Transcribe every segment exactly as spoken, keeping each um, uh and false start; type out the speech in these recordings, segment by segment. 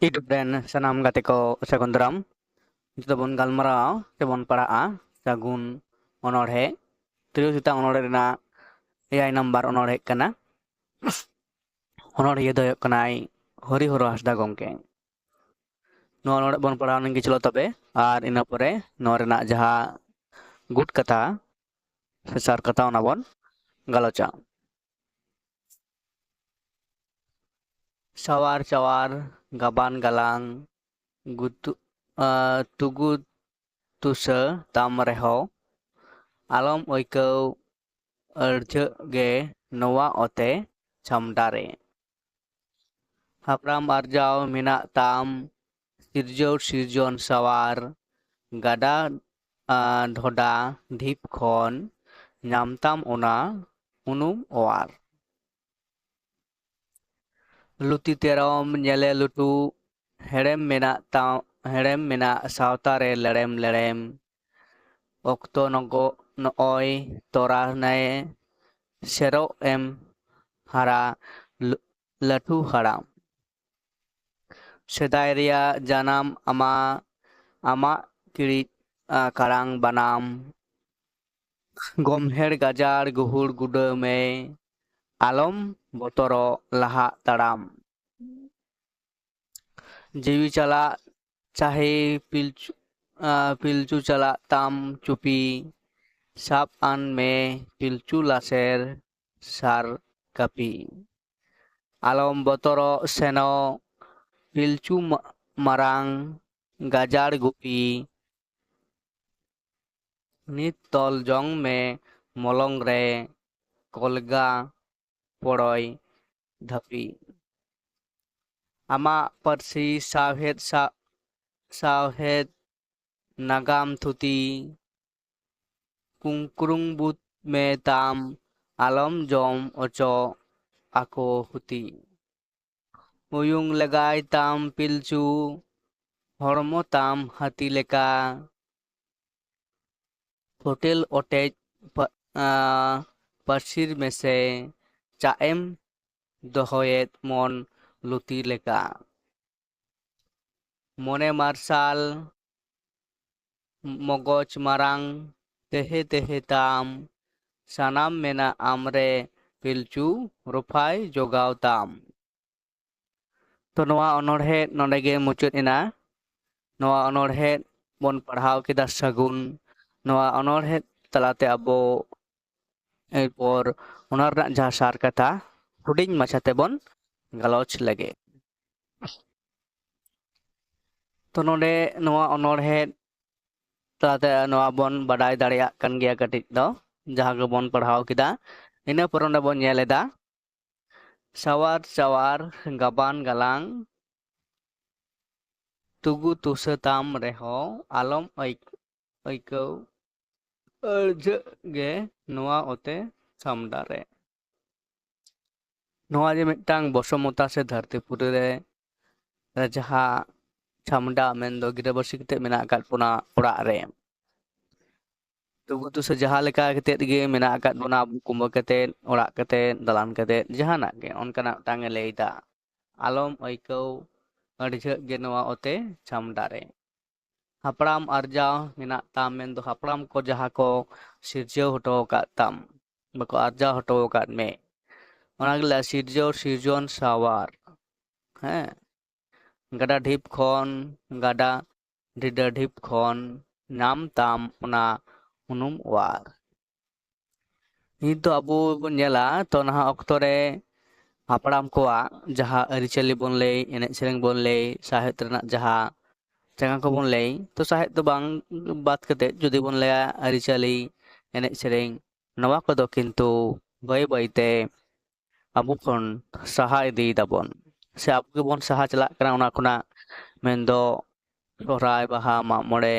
ᱤᱧ ᱨᱮᱱ ᱥᱟᱱᱟᱢ ᱜᱟᱛᱮ ᱠᱚ ᱥᱟᱹᱜᱩᱱ ᱫᱟᱨᱟᱢ᱾ ᱱᱤᱛᱚᱜ ᱫᱚ ᱵᱚᱱ ᱜᱟᱞᱢᱟᱨᱟᱣᱟ ᱥᱮ ᱵᱚᱱ ᱯᱟᱲᱦᱟᱜᱼᱟ ᱥᱟᱹᱜᱩᱱ ᱚᱱᱚᱬᱦᱮ᱾ ᱛᱤᱨᱭᱳ ᱥᱮᱛᱟ ᱚᱱᱚᱬᱦᱮ ᱨᱮᱱᱟᱜ ᱮᱭᱟᱭ ᱱᱟᱢᱵᱟᱨ ᱚᱱᱚᱬᱦᱮ ᱠᱟᱱᱟ᱾ ᱚᱱᱚᱬᱦᱤᱭᱟᱹ ᱫᱚ ᱦᱩᱭᱩᱜ ᱠᱟᱱᱟᱭ ᱦᱚᱨᱤ ᱦᱚᱨᱚ ᱦᱟᱸᱥᱫᱟ ᱜᱚᱢᱠᱮ᱾ ᱱᱚᱣᱟ ᱚᱱᱚᱬᱦᱮ ᱵᱚᱱ ᱯᱟᱲᱦᱟᱣ ᱞᱮᱱ ᱜᱮ ᱪᱚᱞᱚ ᱛᱚᱵᱮ, ᱟᱨ ᱤᱱᱟᱹ ᱯᱚᱨᱮ ᱱᱚᱣᱟ ᱨᱮᱱᱟᱜ ᱡᱟᱦᱟᱸ ᱜᱩᱴ ᱠᱟᱛᱷᱟ ᱥᱮ ᱥᱟᱨ ᱠᱟᱛᱷᱟ ᱚᱱᱟ ᱵᱚᱱ ᱜᱟᱞᱚᱪᱟ᱾ ᱥᱟᱣᱟᱨ ᱪᱟᱣᱟᱨ ᱜᱟᱵᱟᱱ ᱜᱟᱞᱟᱝ ᱜᱩᱛᱩ-, ᱟ, ᱛᱩᱜᱩ ᱛᱩᱥᱟᱹ ᱛᱟᱢ ᱨᱮᱦᱚᱸ, ᱟᱞᱚᱢ ᱟᱹᱭᱠᱟᱹᱣ ᱟᱹᱲᱡᱷᱟᱹᱜ ᱜᱮ ᱱᱚᱣᱟ ᱚᱛᱮ ᱪᱷᱟᱢᱰᱟ ᱨᱮ᱾ ᱦᱟᱯᱲᱟᱢ ᱟᱨᱡᱟᱣ ᱢᱮᱱᱟᱜ ᱛᱟᱢ, ᱥᱤᱨᱡᱟᱹᱣ ᱥᱤᱨᱡᱚᱱ ᱥᱟᱣᱟᱨ, ᱜᱟᱰᱟ, ᱟ, ᱰᱷᱚᱰᱟ ᱰᱷᱤᱯ ᱠᱷᱚᱱ ᱧᱟᱢ ᱛᱟᱢ ᱚᱱᱟ ᱩᱱᱩᱢ ᱚᱣᱟᱨ᱾ ᱞᱩᱛᱤ ᱛᱮᱨᱚᱢ ᱧᱮᱞᱮ ᱞᱩᱴᱩ, ᱦᱮᱲᱮᱢ ᱢᱮᱱᱟᱜ ᱛᱟᱢ, ᱦᱮᱲᱮᱢ ᱢᱮᱱᱟᱜ ᱥᱟᱶᱛᱟ ᱨᱮ ᱞᱮᱲᱮᱢ ᱞᱮᱲᱮᱢ᱾ ᱚᱠᱛᱚ ᱱᱚᱜᱚ-, ᱱᱚᱜᱼᱚᱭ ᱛᱚᱨᱟ ᱱᱟᱭᱮ ᱥᱮᱨᱚᱜ ᱮᱢ ᱦᱟᱨᱟ ᱞᱟᱹ-, ᱞᱟᱹᱴᱷᱩ ᱦᱟᱲᱟᱢ᱾ ᱥᱮᱫᱟᱭ ᱨᱮᱭᱟᱜ ᱡᱟᱱᱟᱢ ᱟᱢᱟ-, ᱟᱢᱟᱜ ᱠᱤᱲᱤᱡ, ᱟ, ᱠᱟᱲᱟᱝ ᱵᱟᱱᱟᱢ᱾ ᱜᱚᱢᱦᱮᱲ ᱜᱟᱡᱟᱲ ᱜᱩᱦᱩᱲ ᱜᱩᱰᱟᱹ ᱢᱮ, ᱟᱞᱚᱢ ᱵᱚᱛᱚᱨᱚᱜ ᱞᱟᱦᱟᱜ ᱛᱟᱲᱟᱢ᱾ ᱡᱤᱣᱤ ᱪᱟᱞᱟᱜ ᱪᱟᱦᱮ ᱯᱤᱞᱪᱩ, ᱟ, ᱯᱤᱞᱪᱩ ᱪᱟᱞᱟᱜ ᱛᱟᱢ ᱪᱩᱯᱤ, ᱥᱟᱵ ᱟᱱ ᱢᱮ ᱯᱤᱞᱪᱩ ᱞᱟᱥᱮᱨ ᱥᱟᱨ ᱠᱟᱹᱯᱤ᱾ ᱟᱞᱚᱢ ᱵᱚᱛᱚᱨᱚᱜ ᱥᱮᱱᱚᱜ ᱯᱤᱞᱪᱩ ᱢᱟ-, ᱢᱟᱨᱟᱝ ᱜᱟᱡᱟᱲ ᱜᱩᱯᱤ᱾ ᱱᱤᱛ ᱛᱚᱞ ᱡᱚᱝ ᱢᱮ ᱢᱚᱞᱚᱝ ᱨᱮ ᱠᱚᱞᱜᱟ ᱯᱚᱲᱚᱭ ᱫᱷᱟᱹᱯᱤ᱾ ᱟᱢᱟᱜ ᱯᱟᱹᱨᱥᱤ ᱥᱟᱶᱦᱮᱫ ᱥᱟ-, ᱥᱟᱶᱦᱮᱫ ᱱᱟᱜᱟᱢ ᱛᱷᱩᱛᱤ᱾ ᱠᱩᱝᱠᱨᱩᱝ ᱵᱩᱫ ᱢᱮ ᱛᱟᱢ, ᱟᱞᱚᱢ ᱡᱚᱢ ᱚᱪᱚ ᱟᱠᱚ ᱦᱩᱛᱤ᱾ ᱩᱭᱩᱝ ᱞᱮᱜᱟᱭ ᱛᱟᱢ ᱯᱤᱞᱪᱩ, ᱦᱚᱲᱢᱚ ᱛᱟᱢ ᱦᱟᱹᱛᱤ ᱞᱮᱠᱟ᱾ ᱯᱷᱚᱴᱮᱞ ᱚᱴᱮᱡ ᱯᱟ-, ᱟ, ᱯᱟᱹᱥᱤᱨ ᱢᱮᱥᱮ, ᱪᱟᱜ ᱮᱢ ᱫᱚᱦᱚᱭᱮᱫ ᱢᱚᱱ ᱞᱩᱛᱤ ᱞᱮᱠᱟ᱾ ᱢᱚᱱᱮ ᱢᱟᱨᱥᱟᱞ, ᱢᱚᱜᱚᱡᱽ ᱢᱟᱨᱟᱝ, ᱛᱮᱦᱮ ᱛᱮᱦᱮ ᱛᱟᱢ, ᱥᱟᱱᱟᱢ ᱢᱮᱱᱟᱜ ᱟᱢᱨᱮ, ᱯᱤᱞᱪᱩ ᱨᱚᱯᱷᱟᱭ ᱡᱚᱜᱟᱣ ᱛᱟᱢ᱾ ᱛᱚ ᱱᱚᱣᱟ ᱚᱱᱚᱬᱦᱮ ᱱᱚᱰᱮ ᱜᱮ ᱢᱩᱪᱟᱹᱫ ᱮᱱᱟ᱾ ᱱᱚᱣᱟ ᱚᱱᱚᱬᱦᱮ ᱵᱚᱱ ᱯᱟᱲᱦᱟᱣ ᱠᱮᱫᱟ ᱥᱟᱹᱜᱩᱱ᱾ ᱱᱚᱣᱟ ᱚᱱᱚᱬᱦᱮ ᱛᱟᱞᱟᱛᱮ ᱟᱵᱚ ᱮᱨᱯᱚᱨ ᱚᱱᱟ ᱨᱮᱱᱟᱜ ᱡᱟᱦᱟᱸ ᱥᱟᱨ ᱠᱟᱛᱷᱟ ᱦᱩᱰᱤᱧ ᱢᱟᱪᱷᱟ ᱛᱮᱵᱚᱱ ᱜᱟᱞᱚᱪ ᱞᱮᱜᱮ᱾ ᱛᱚ ᱱᱚᱰᱮ ᱱᱚᱣᱟ ᱚᱱᱚᱬᱦᱮ ᱛᱟᱞᱟᱛᱮ ᱱᱚᱣᱟ ᱵᱚᱱ ᱵᱟᱰᱟᱭ ᱫᱟᱲᱮᱭᱟᱜ ᱠᱟᱱ ᱜᱮᱭᱟ ᱠᱟᱹᱴᱤᱡ ᱫᱚ, ᱡᱟᱦᱟᱸ ᱜᱮᱵᱚᱱ ᱯᱟᱲᱦᱟᱣ ᱠᱮᱫᱟ᱾ ᱤᱱᱟᱹ ᱯᱚᱨᱮ ᱚᱸᱰᱮ ᱵᱚᱱ ᱧᱮᱞ ᱮᱫᱟ, ᱥᱟᱣᱟᱨ ᱥᱟᱣᱟᱨ ᱜᱟᱵᱟᱱ ᱜᱟᱞᱟᱝ, ᱛᱩᱜᱩ ᱛᱩᱥᱟᱹ ᱛᱟᱢ ᱨᱮᱦᱚᱸ ᱟᱞᱚᱢ ᱟᱹᱭ-, ᱟᱹᱭᱠᱟᱹᱣ ᱟᱹᱲᱡᱷᱟᱹᱜ ᱜᱮ ᱱᱚᱣᱟ ᱚᱛᱮ ᱪᱷᱟᱢᱰᱟ ᱨᱮ᱾ ᱱᱚᱣᱟ ᱡᱮ ᱢᱤᱫᱴᱟᱝ ᱵᱚᱥᱚᱢᱚᱛᱟ ᱥᱮ ᱫᱷᱟᱹᱨᱛᱤ ᱯᱩᱨᱤ ᱨᱮ, ᱨᱮ ᱡᱟᱦᱟᱸ ᱪᱷᱟᱢᱰᱟ ᱢᱮᱱᱫᱚ ᱜᱤᱨᱟᱹᱵᱟᱹᱥᱤ ᱠᱟᱛᱮ ᱢᱮᱱᱟᱜ ᱟᱠᱟᱫ ᱵᱚᱱᱟ ᱚᱲᱟᱜ ᱨᱮ, ᱛᱩᱜᱩ ᱛᱩᱥᱟᱹ ᱡᱟᱦᱟᱸ ᱞᱮᱠᱟ ᱠᱟᱛᱮᱫ ᱜᱮ ᱢᱮᱱᱟᱜ ᱟᱠᱟᱫ ᱵᱚᱱᱟ, ᱟᱵᱚ ᱠᱩᱢᱵᱟᱹ ᱠᱟᱛᱮᱫ, ᱚᱲᱟᱜ ᱠᱟᱛᱮᱫ, ᱫᱟᱞᱟᱱ ᱠᱟᱛᱮᱫ, ᱡᱟᱦᱟᱱᱟᱜ ᱜᱮ ᱚᱱᱠᱟᱱᱟᱜ ᱢᱤᱫᱴᱟᱝ ᱮ ᱞᱟᱹᱭᱫᱟ, ᱟᱞᱚᱢ ᱟᱹᱭᱠᱟᱹᱣ ᱟᱹᱲᱡᱷᱟᱹᱜ ᱜᱮ ᱱᱚᱣᱟ ᱚᱛᱮ ᱪᱷᱟᱢᱰᱟ ᱨᱮ᱾ ᱦᱟᱯᱲᱟᱢ ᱟᱨᱡᱟᱣ ᱢᱮᱱᱟᱜ ᱛᱟᱢ ᱢᱮᱱᱫᱚ ᱦᱟᱯᱲᱟᱢ ᱠᱚ ᱡᱟᱦᱟᱸ ᱠᱚ ᱥᱤᱨᱡᱟᱹᱣ ᱦᱚᱴᱚ ᱟᱠᱟᱫ ᱛᱟᱢ, ᱵᱟᱠᱚ ᱟᱨᱡᱟᱣ ᱦᱚᱴᱚ ᱟᱠᱟᱫ ᱢᱮ, ᱚᱱᱟ ᱜᱮᱞᱮ ᱥᱤᱨᱡᱟᱹᱣ ᱥᱤᱨᱡᱚᱱ ᱥᱟᱶᱟᱨ᱾ ᱦᱮᱸ, ᱜᱟᱰᱟ ᱰᱷᱤᱯ ᱠᱷᱚᱱ, ᱜᱟᱰᱟ ᱰᱷᱤᱰᱟᱹ ᱰᱷᱤᱯ ᱠᱷᱚᱱ ᱧᱟᱢ ᱛᱟᱢ ᱚᱱᱟ ᱩᱱᱩᱢ ᱚᱣᱟᱨ᱾ ᱱᱤᱛ ᱫᱚ ᱟᱵᱚ ᱵᱚᱱ ᱧᱮᱞᱟ, ᱛᱚ ᱱᱟᱦᱟᱜ ᱚᱠᱛᱚ ᱨᱮ ᱦᱟᱯᱲᱟᱢ ᱠᱚᱣᱟᱜ ᱡᱟᱦᱟᱸ ᱟᱹᱨᱤᱪᱟᱹᱞᱤ ᱵᱚᱱ ᱞᱟᱹᱭ, ᱮᱱᱮᱡ ᱥᱮᱨᱮᱧ ᱵᱚᱱ ᱞᱟᱹᱭ, ᱥᱟᱶᱦᱮᱫ ᱨᱮᱱᱟᱜ ᱡᱟᱦᱟᱸ ᱪᱟᱸᱜᱟ ᱠᱚᱵᱚᱱ ᱞᱟᱹᱭ, ᱛᱚ ᱥᱟᱶᱦᱮᱫ ᱫᱚ ᱵᱟᱝ ᱵᱟᱫ ᱠᱟᱛᱮᱫ ᱡᱩᱫᱤ ᱵᱚᱱ ᱞᱟᱹᱭᱟ ᱟᱹᱨᱤᱪᱟᱹᱞᱤ, ᱮᱱᱮᱡ ᱥᱮᱨᱮᱧ, ᱱᱚᱣᱟ ᱠᱚᱫᱚ ᱠᱤᱱᱛᱩ ᱵᱟᱹᱭ ᱵᱟᱹᱭᱛᱮ ᱟᱵᱚ ᱠᱷᱚᱱ ᱥᱟᱦᱟ ᱤᱫᱤᱭ ᱫᱟᱵᱚᱱ, ᱥᱮ ᱟᱵᱚ ᱜᱮᱵᱚᱱ ᱥᱟᱦᱟ ᱪᱟᱞᱟᱜ ᱠᱟᱱᱟ ᱚᱱᱟ ᱠᱷᱚᱱᱟᱜ᱾ ᱢᱮᱱᱫᱚ ᱥᱚᱦᱨᱟᱭ, ᱵᱟᱦᱟ, ᱢᱟᱜ ᱢᱚᱬᱮ,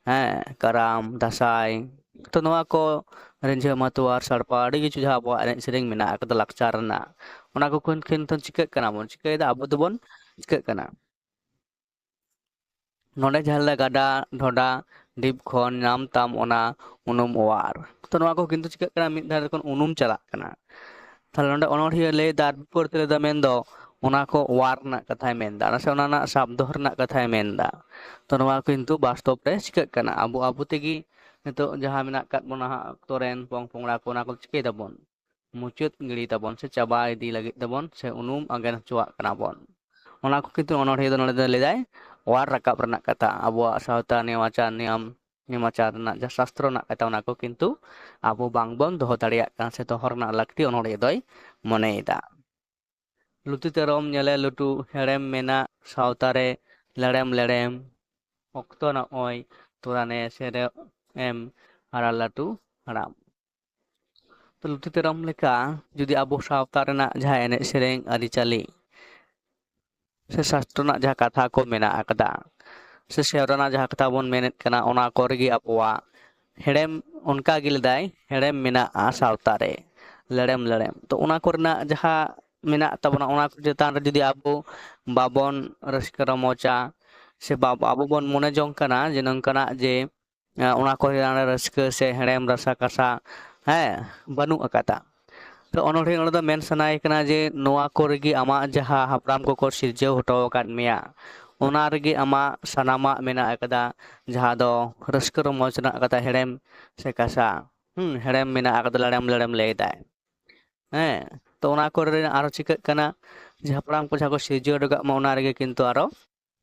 ᱦᱮᱸ, ᱠᱟᱨᱟᱢ, ᱫᱟᱸᱥᱟᱭ, ᱛᱚ ᱱᱚᱣᱟ ᱠᱚ, ᱨᱤᱸᱡᱷᱟᱹ, ᱢᱟᱛᱣᱟᱨ, ᱥᱟᱲᱯᱟ, ᱟᱹᱰᱤ ᱠᱤᱪᱷᱩ ᱡᱟᱦᱟᱸ ᱟᱵᱚᱣᱟᱜ ᱮᱱᱮᱡ ᱥᱮᱨᱮᱧ ᱢᱮᱱᱟᱜ ᱟᱠᱟᱫᱟ ᱞᱟᱠᱪᱟᱨ ᱨᱮᱱᱟᱜ, ᱚᱱᱟ ᱠᱚ ᱠᱷᱚᱱ ᱠᱤᱱᱛᱩ ᱪᱤᱠᱟᱹᱜ ᱠᱟᱱᱟ ᱵᱚᱱ, ᱪᱤᱠᱟᱹᱭᱮᱫᱟ ᱟᱵᱚ ᱫᱚᱵᱚᱱ ᱪᱤᱠᱟᱹᱜ ᱠᱟᱱᱟ᱾ ᱱᱚᱰᱮ ᱡᱟᱦᱟᱸ ᱞᱮᱠᱟ ᱜᱟᱰᱟ ᱰᱷᱚᱰᱟ ᱰᱷᱤᱯ ᱠᱷᱚᱱ ᱧᱟᱢ ᱛᱟᱢ ᱚᱱᱟ ᱩᱱᱩᱢ ᱚᱣᱟᱨ, ᱛᱚ ᱱᱚᱣᱟ ᱠᱚ ᱠᱤᱱᱛᱩ ᱪᱤᱠᱟᱹᱜ ᱠᱟᱱᱟ, ᱢᱤᱫ ᱫᱷᱟᱨᱮ ᱠᱷᱚᱱ ᱩᱱᱩᱢ ᱪᱟᱞᱟᱜ ᱠᱟᱱᱟ᱾ ᱛᱟᱦᱞᱮ ᱱᱚᱰᱮ ᱚᱱᱚᱬᱦᱤᱭᱟᱹ ᱞᱟᱹᱭ ᱫᱟ ᱟᱨ ᱵᱤᱯᱚᱨᱤᱛ ᱞᱟᱹᱭ ᱫᱟ, ᱢᱮᱱᱫᱚ ᱚᱱᱟ ᱠᱚ ᱚᱣᱟᱨ ᱨᱮᱱᱟᱜ ᱠᱟᱛᱷᱟᱭ ᱢᱮᱱᱫᱟ, ᱥᱮ ᱚᱱᱟ ᱨᱮᱱᱟᱜ ᱥᱟᱵ ᱫᱚᱦᱚ ᱨᱮᱱᱟᱜ ᱠᱟᱛᱷᱟᱭ ᱢᱮᱱᱫᱟ᱾ ᱛᱚ ᱱᱚᱣᱟ ᱠᱤᱱᱛᱩ ᱵᱟᱥᱛᱚᱵ ᱨᱮ ᱪᱤᱠᱟᱹᱜ ᱠᱟᱱᱟ? ᱟᱵᱚ ᱟᱵᱚ ᱛᱮᱜᱮ ᱱᱤᱛᱚᱜ ᱡᱟᱦᱟᱸ ᱢᱮᱱᱟᱜ ᱟᱠᱟᱫ ᱵᱚᱱᱟ ᱦᱟᱸᱜ, ᱚᱠᱛᱚ ᱨᱮᱱ ᱯᱚᱝ ᱯᱚᱝᱲᱟ ᱠᱚ, ᱚᱱᱟ ᱠᱚ ᱪᱤᱠᱟᱹᱭ ᱫᱟᱵᱚᱱ? ᱢᱩᱪᱟᱹᱫ ᱜᱤᱲᱤ ᱛᱟᱵᱚᱱ ᱥᱮ ᱪᱟᱵᱟ ᱤᱫᱤ ᱞᱟᱹᱜᱤᱫ ᱛᱟᱵᱚᱱ ᱥᱮ ᱩᱱᱩᱢ ᱟᱸᱜᱮᱱ ᱦᱚᱪᱚᱣᱟᱜ ᱠᱟᱱᱟ ᱵᱚᱱ᱾ ᱚᱱᱟ ᱠᱚ ᱠᱤᱱᱛᱩ ᱚᱱᱚᱬᱦᱤᱭᱟᱹ ᱫᱚ ᱱᱚᱰᱮ ᱫᱚ ᱞᱟᱹᱭᱫᱟᱭ ᱚᱣᱟᱨ ᱨᱟᱠᱟᱵ ᱨᱮᱱᱟᱜ ᱠᱟᱛᱷᱟ, ᱟᱵᱚᱣᱟᱜ ᱥᱟᱶᱛᱟ ᱱᱮᱢᱟᱪᱟᱨ ᱱᱤᱭᱚᱢ ᱱᱮᱢᱟᱪᱟᱨ ᱨᱮᱱᱟᱜ ᱡᱟᱦᱟᱸ ᱥᱟᱥᱛᱨᱚ ᱨᱮᱱᱟᱜ ᱠᱟᱛᱷᱟ, ᱚᱱᱟ ᱠᱚ ᱠᱤᱱᱛᱩ ᱟᱵᱚ ᱵᱟᱝᱵᱚᱱ ᱫᱚᱦᱚ ᱫᱟᱲᱮᱭᱟᱜ ᱠᱟᱱᱟ ᱥᱮ ᱫᱚᱦᱚ ᱨᱮᱱᱟᱜ ᱞᱟᱹᱠᱛᱤ ᱚᱱᱚᱬᱦᱤᱭᱟᱹ ᱫᱚᱭ ᱢᱚᱱᱮᱭᱮᱫᱟ᱾ ᱞᱩᱛᱤ ᱛᱮᱨᱚᱢ ᱧᱮᱞᱮ ᱞᱩᱴᱩ ᱦᱮᱲᱮᱢ ᱢᱮᱱᱟᱜ ᱥᱟᱶᱛᱟ ᱨᱮ ᱞᱮᱲᱮᱢ ᱞᱮᱲᱮᱢ ᱚᱠᱛᱚ ᱱᱚᱜᱼᱚᱭ ᱛᱚᱨᱟᱱᱮ ᱥᱮᱨᱮ ᱮᱢ ᱦᱟᱨᱟ ᱞᱟᱹᱴᱩ ᱦᱟᱲᱟᱢ᱾ ᱛᱚ ᱞᱩᱛᱤ ᱛᱮᱨᱚᱢ ᱞᱮᱠᱟ ᱡᱩᱫᱤ ᱟᱵᱚ ᱥᱟᱶᱛᱟ ᱨᱮᱱᱟᱜ ᱡᱟᱦᱟᱸ ᱮᱱᱮᱡ ᱥᱮᱨᱮᱧ ᱟᱹᱨᱤᱪᱟᱹᱞᱤ ᱥᱮ ᱥᱟᱥᱛᱨᱚ ᱨᱮᱱᱟᱜ ᱡᱟᱦᱟᱸ ᱠᱟᱛᱷᱟ ᱠᱚ ᱢᱮᱱᱟᱜ ᱟᱠᱟᱫᱟ, ᱥᱮ ᱥᱮᱨᱣᱟ ᱨᱮᱱᱟᱜ ᱡᱟᱦᱟᱸ ᱠᱟᱛᱷᱟ ᱵᱚᱱ ᱢᱮᱱᱮᱫ ᱠᱟᱱᱟ, ᱚᱱᱟ ᱠᱚᱨᱮ ᱜᱮ ᱟᱵᱚᱣᱟᱜ ᱦᱮᱲᱮᱢ, ᱚᱱᱠᱟ ᱜᱮ ᱞᱮᱫᱟᱭ, ᱦᱮᱲᱮᱢ ᱢᱮᱱᱟᱜᱼᱟ ᱥᱟᱶᱛᱟ ᱨᱮ, ᱞᱮᱲᱮᱢ ᱞᱮᱲᱮᱢ᱾ ᱛᱚ ᱚᱱᱟ ᱠᱚᱨᱮᱱᱟᱜ ᱡᱟᱦᱟᱸ ᱢᱮᱱᱟᱜ ᱛᱟᱵᱚᱱᱟ, ᱚᱱᱟ ᱠᱚ ᱪᱮᱛᱟᱱ ᱨᱮ ᱡᱩᱫᱤ ᱟᱵᱚ ᱵᱟᱵᱚᱱ ᱨᱟᱹᱥᱠᱟᱹ ᱨᱚᱢᱚᱡᱟ, ᱥᱮ ᱵᱟ-, ᱟᱵᱚ ᱵᱚᱱ ᱢᱚᱱᱮ ᱡᱚᱝ ᱠᱟᱱᱟ ᱡᱮ ᱱᱚᱝᱠᱟᱱᱟᱜ ᱡᱮ ᱮᱸ, ᱚᱱᱟ ᱠᱚ ᱪᱮᱛᱟᱱ ᱨᱮ ᱨᱟᱹᱥᱠᱟᱹ ᱥᱮ ᱦᱮᱲᱮᱢ ᱨᱟᱥᱟ ᱠᱟᱥᱟ, ᱦᱮᱸ, ᱵᱟᱹᱱᱩᱜ ᱟᱠᱟᱫᱟ᱾ ᱛᱚ ᱚᱱᱚᱬᱦᱮ ᱚᱸᱰᱮ ᱫᱚ ᱢᱮᱱ ᱥᱟᱱᱟᱭᱮ ᱠᱟᱱᱟ ᱡᱮ ᱱᱚᱣᱟ ᱠᱚ ᱨᱮᱜᱮ ᱟᱢᱟᱜ ᱡᱟᱦᱟᱸ ᱦᱟᱯᱲᱟᱢ ᱠᱚᱠᱚ ᱥᱤᱨᱡᱟᱹᱣ ᱦᱚᱴᱚ ᱟᱠᱟᱫ ᱢᱮᱭᱟ, ᱚᱱᱟ ᱨᱮᱜᱮ ᱟᱢᱟᱜ ᱥᱟᱱᱟᱢᱟᱜ ᱢᱮᱱᱟᱜ ᱟᱠᱟᱫᱟ, ᱡᱟᱦᱟᱸ ᱫᱚ ᱨᱟᱹᱥᱠᱟᱹ ᱨᱚᱢᱚᱡᱽ ᱨᱮᱱᱟᱜ ᱠᱟᱛᱷᱟ, ᱦᱮᱲᱮᱢ ᱥᱮ ᱠᱟᱥᱟ, ᱦᱩᱸ, ᱦᱮᱲᱮᱢ ᱢᱮᱱᱟᱜ ᱟᱠᱟᱫᱟ, ᱞᱮᱲᱮᱢ ᱞᱮᱲᱮᱢ ᱞᱟᱹᱭ ᱫᱟᱭ᱾ ᱦᱮᱸ, ᱛᱚ ᱚᱱᱟ ᱠᱚᱨᱮ ᱟᱨᱚ ᱪᱤᱠᱟᱹᱜ ᱠᱟᱱᱟ ᱡᱮ ᱦᱟᱯᱲᱟᱢ ᱠᱚ ᱡᱟᱦᱟᱸ ᱠᱚ ᱥᱤᱨᱡᱟᱹᱣ ᱦᱚᱴᱚ ᱠᱟᱜ ᱢᱟ, ᱚᱱᱟ ᱨᱮᱜᱮ ᱠᱤᱱᱛᱩ ᱟᱨᱚ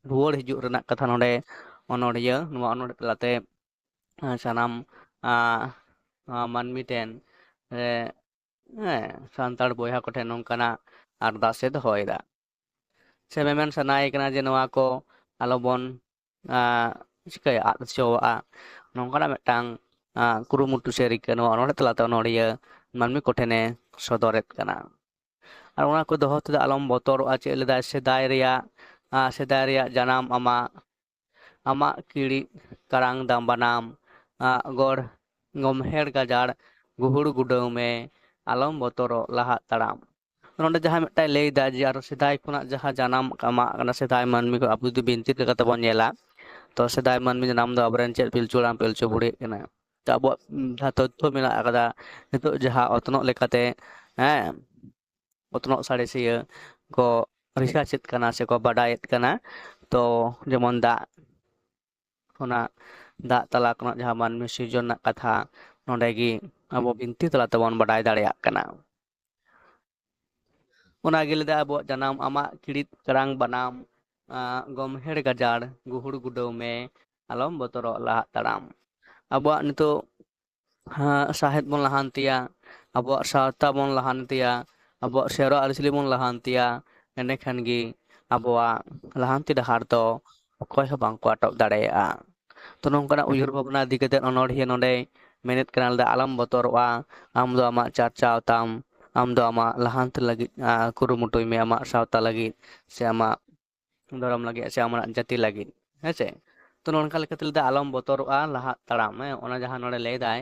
ᱨᱩᱣᱟᱹᱲ ᱦᱤᱡᱩᱜ ᱨᱮᱱᱟᱜ ᱠᱟᱛᱷᱟ ᱱᱚᱰᱮ ᱚᱱᱚᱬᱦᱤᱭᱟᱹ ᱱᱚᱣᱟ ᱚᱱᱚᱬᱦᱮ ᱛᱟᱞᱟᱛᱮ, ᱟᱸ, ᱥᱟᱱᱟᱢ, ᱟᱸ, ᱟᱸ, ᱢᱟᱹᱱᱢᱤ ᱴᱷᱮᱱ, ᱮ, ᱦᱮᱸ, ᱥᱟᱱᱛᱟᱲ ᱵᱚᱭᱦᱟ ᱠᱚᱴᱷᱮᱱ ᱱᱚᱝᱠᱟᱱᱟᱜ ᱟᱨᱫᱟᱥ ᱮ ᱫᱚᱦᱚᱭᱮᱫᱟ᱾ ᱥᱮ ᱢᱮᱢᱮᱱ ᱥᱟᱱᱟᱭᱮ ᱠᱟᱱᱟ ᱡᱮ ᱱᱚᱣᱟ ᱠᱚ ᱟᱞᱚᱵᱚᱱ, ᱟᱸ, ᱪᱤᱠᱟᱹᱭᱟ, ᱟᱫ ᱦᱚᱪᱚᱣᱟᱜᱼᱟ, ᱱᱚᱝᱠᱟᱱᱟᱜ ᱢᱤᱫᱴᱟᱝ, ᱟᱸ, ᱠᱩᱨᱩᱢᱩᱴᱩ ᱥᱮ ᱨᱤᱠᱟᱹ ᱱᱚᱣᱟ ᱚᱱᱚᱬᱦᱮ ᱛᱟᱞᱟᱛᱮ ᱚᱱᱚᱬᱦᱤᱭᱟᱹ ᱢᱟᱹᱱᱢᱤ ᱠᱚᱴᱷᱮᱱᱮ ᱥᱚᱫᱚᱨᱮᱫ ᱠᱟᱱᱟ᱾ ᱟᱨ ᱚᱱᱟ ᱠᱚ ᱫᱚᱦᱚ ᱛᱮᱫᱚ ᱟᱞᱚᱢ ᱵᱚᱛᱚᱨᱚᱜᱼᱟ᱾ ᱪᱮᱫ ᱞᱮᱫᱟᱭ? ᱥᱮᱫᱟᱭ ᱨᱮᱭᱟᱜ, ᱟᱸ, ᱥᱮᱫᱟᱭ ᱨᱮᱭᱟᱜ ᱡᱟᱱᱟᱢ ᱟᱢᱟᱜ, ᱟᱢᱟᱜ ᱠᱤᱲᱤ ᱠᱟᱲᱟᱝ ᱫᱟᱢ ᱵᱟᱱᱟᱢ, ᱟᱸ, ᱜᱚᱲ ᱜᱚᱢᱦᱮᱲ ᱜᱟᱡᱟᱲ ᱜᱩᱦᱩᱲ ᱜᱩᱰᱟᱹᱣ ᱢᱮ, ᱟᱞᱚᱢ ᱵᱚᱛᱚᱨᱚᱜ ᱞᱟᱦᱟᱜ ᱛᱟᱲᱟᱢ᱾ ᱱᱚᱰᱮ ᱡᱟᱦᱟᱸ ᱢᱤᱫᱴᱟᱝ ᱞᱟᱹᱭ ᱫᱟ ᱡᱮ ᱟᱨᱚ ᱥᱮᱫᱟᱭ ᱠᱷᱚᱱᱟᱜ ᱡᱟᱦᱟᱸ ᱡᱟᱱᱟᱢ ᱟᱢᱟᱜ ᱠᱟᱱᱟ, ᱥᱮᱫᱟᱭ ᱢᱟᱹᱱᱢᱤ ᱠᱚ ᱟᱵᱚ ᱡᱩᱫᱤ ᱵᱤᱱᱛᱤ ᱞᱮᱠᱟᱛᱮ ᱵᱚᱱ ᱧᱮᱞᱟ, ᱛᱚ ᱥᱮᱫᱟᱭ ᱢᱟᱹᱱᱢᱤ ᱡᱟᱱᱟᱢ ᱫᱚ ᱟᱵᱚᱨᱮᱱ ᱪᱮᱫ ᱯᱤᱞᱪᱩ ᱦᱟᱲᱟᱢ ᱯᱤᱞᱪᱩ ᱵᱩᱲᱦᱤ ᱠᱟᱱᱟ᱾ ᱛᱚ ᱟᱵᱚᱣᱟᱜ, ᱩᱢ, ᱡᱟᱦᱟᱸ ᱛᱚᱛᱛᱷᱚ ᱢᱮᱱᱟᱜ ᱟᱠᱟᱫᱟ ᱱᱤᱛᱚᱜ ᱡᱟᱦᱟᱸ ᱚᱛᱱᱚᱜ ᱞᱮᱠᱟᱛᱮ, ᱦᱮᱸ, ᱚᱛᱱᱚᱜ ᱥᱟᱬᱮᱥᱤᱭᱟᱹ ᱠᱚ ᱨᱤᱥᱟᱨᱪ ᱮᱫ ᱠᱟᱱᱟ ᱥᱮᱠᱚ ᱵᱟᱰᱟᱭᱮᱫ ᱠᱟᱱᱟ᱾ ᱛᱚ ᱡᱮᱢᱚᱱ ᱫᱟᱜ ᱠᱷᱚᱱᱟᱜ, ᱫᱟᱜ ᱛᱟᱞᱟ ᱠᱷᱚᱱᱟᱜ ᱡᱟᱦᱟᱸ ᱢᱟᱹᱱᱢᱤ ᱥᱤᱨᱡᱚᱱ ᱨᱮᱱᱟᱜ ᱠᱟᱛᱷᱟ, ᱱᱚᱰᱮ ᱜᱮ ᱟᱵᱚ ᱵᱤᱱᱛᱤ ᱛᱟᱞᱟ ᱛᱮᱵᱚᱱ ᱵᱟᱰᱟᱭ ᱫᱟᱲᱮᱭᱟᱜ ᱠᱟᱱᱟ᱾ ᱚᱱᱟᱜᱮ ᱞᱟᱹᱭᱫᱟ ᱟᱵᱚᱣᱟᱜ ᱡᱟᱱᱟᱢ ᱟᱢᱟᱜ ᱠᱤᱲᱤᱫ ᱠᱟᱲᱟᱝ ᱵᱟᱱᱟᱢ, ᱟᱸ, ᱜᱚᱢᱦᱮᱲ ᱜᱟᱡᱟᱲ ᱜᱩᱦᱩᱲ ᱜᱩᱰᱟᱹᱣ ᱢᱮ, ᱟᱞᱚᱢ ᱵᱚᱛᱚᱨᱚᱜ ᱞᱟᱦᱟᱜ ᱛᱟᱲᱟᱢ᱾ ᱟᱵᱚᱣᱟᱜ ᱱᱤᱛᱚᱜ, ᱦᱟᱸ, ᱥᱟᱶᱦᱮᱫ ᱵᱚᱱ ᱞᱟᱦᱟᱱᱛᱤᱭᱟ, ᱟᱵᱚᱣᱟᱜ ᱥᱟᱶᱛᱟ ᱵᱚᱱ ᱞᱟᱦᱟᱱᱛᱤᱭᱟ, ᱟᱵᱚᱣᱟᱜ ᱥᱮᱨᱣᱟ ᱟᱹᱨᱤᱪᱟᱹᱞᱤ ᱵᱚᱱ ᱞᱟᱦᱟᱱᱛᱤᱭᱟ, ᱮᱸᱰᱮᱠᱷᱟᱱ ᱜᱮ ᱟᱵᱚᱣᱟᱜ ᱞᱟᱦᱟᱱᱛᱤ ᱰᱟᱦᱟᱨ ᱫᱚ ᱚᱠᱚᱭ ᱦᱚᱸ ᱵᱟᱝ ᱠᱚ ᱟᱴᱚᱠ ᱫᱟᱲᱮᱭᱟᱜᱼᱟ᱾ ᱛᱚ ᱱᱚᱝᱠᱟᱱᱟᱜ ᱩᱭᱦᱟᱹᱨ ᱵᱷᱟᱵᱽᱱᱟ ᱤᱫᱤ ᱠᱟᱛᱮ ᱚᱱᱚᱬᱦᱤᱭᱟᱹ ᱱᱚᱰᱮ ᱢᱮᱱᱮᱫ ᱠᱟᱱᱟ, ᱞᱟᱹᱭᱫᱟ, ᱟᱞᱚᱢ ᱵᱚᱛᱚᱨᱚᱜᱼᱟ, ᱟᱢ ᱫᱚ ᱟᱢᱟᱜ ᱪᱟᱨᱪᱟᱣ ᱛᱟᱢ, ᱟᱢ ᱫᱚ ᱟᱢᱟᱜ ᱞᱟᱦᱟᱱᱛᱤ ᱞᱟᱹᱜᱤᱫ, ᱟ, ᱠᱩᱨᱩᱢᱩᱴᱩᱭ ᱢᱮ, ᱟᱢᱟᱜ ᱥᱟᱶᱛᱟ ᱞᱟᱹᱜᱤᱫ ᱥᱮ ᱟᱢᱟᱜ ᱫᱷᱚᱨᱚᱢ ᱞᱟᱹᱜᱤᱫ ᱥᱮ ᱟᱢᱟᱜ ᱡᱟᱹᱛᱤ ᱞᱟᱹᱜᱤᱫ, ᱦᱮᱸ ᱥᱮ? ᱛᱚ ᱱᱚᱝᱠᱟ ᱞᱮᱠᱟᱛᱮ ᱞᱟᱹᱭᱫᱟ, ᱟᱞᱚᱢ ᱵᱚᱛᱚᱨᱚᱜᱼᱟ, ᱞᱟᱦᱟᱜ ᱛᱟᱲᱟᱢ, ᱦᱮᱸ, ᱚᱱᱟ ᱡᱟᱦᱟᱸ ᱱᱚᱰᱮ ᱞᱟᱹᱭᱫᱟᱭ,